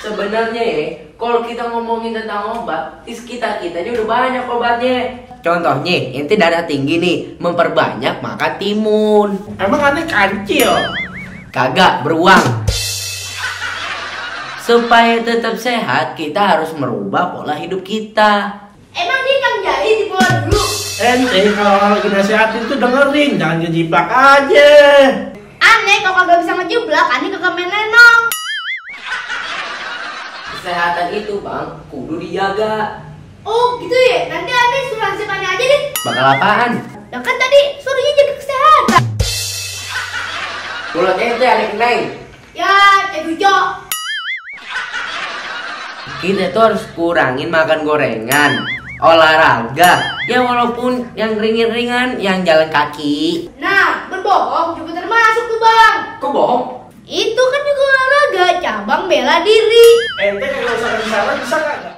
Sebenarnya ya, kalau kita ngomongin tentang obat, di sekitar kita ini udah banyak obatnya. Contohnya, ente darah tinggi nih, memperbanyak makan timun. Emang aneh kancil? Kagak, beruang. Supaya tetap sehat, kita harus merubah pola hidup kita. Emang dia kan jahit di pola dulu. Ente kalau orang lagi nasihatin tuh dengerin, jangan ngejiplak aja. Aneh kalau kagak bisa ngejeblak, aneh kagak main lenong. Kesehatan itu bang, kudu dijaga. Oh gitu ya, nanti aneh suruh hasilkannya aja deh. Bakal apaan? Nah kan tadi suruhnya jaga kesehatan. Mulut ente adik neng. Ya, Bujo. Kita tuh harus kurangin makan gorengan, olahraga, ya walaupun yang ringan-ringan, yang jalan kaki. Nah, berbohong juga termasuk tuh bang. Kok bohong? Itu kan juga olahraga, cabang bela diri. Ente kalau usah kesana bisa kagak?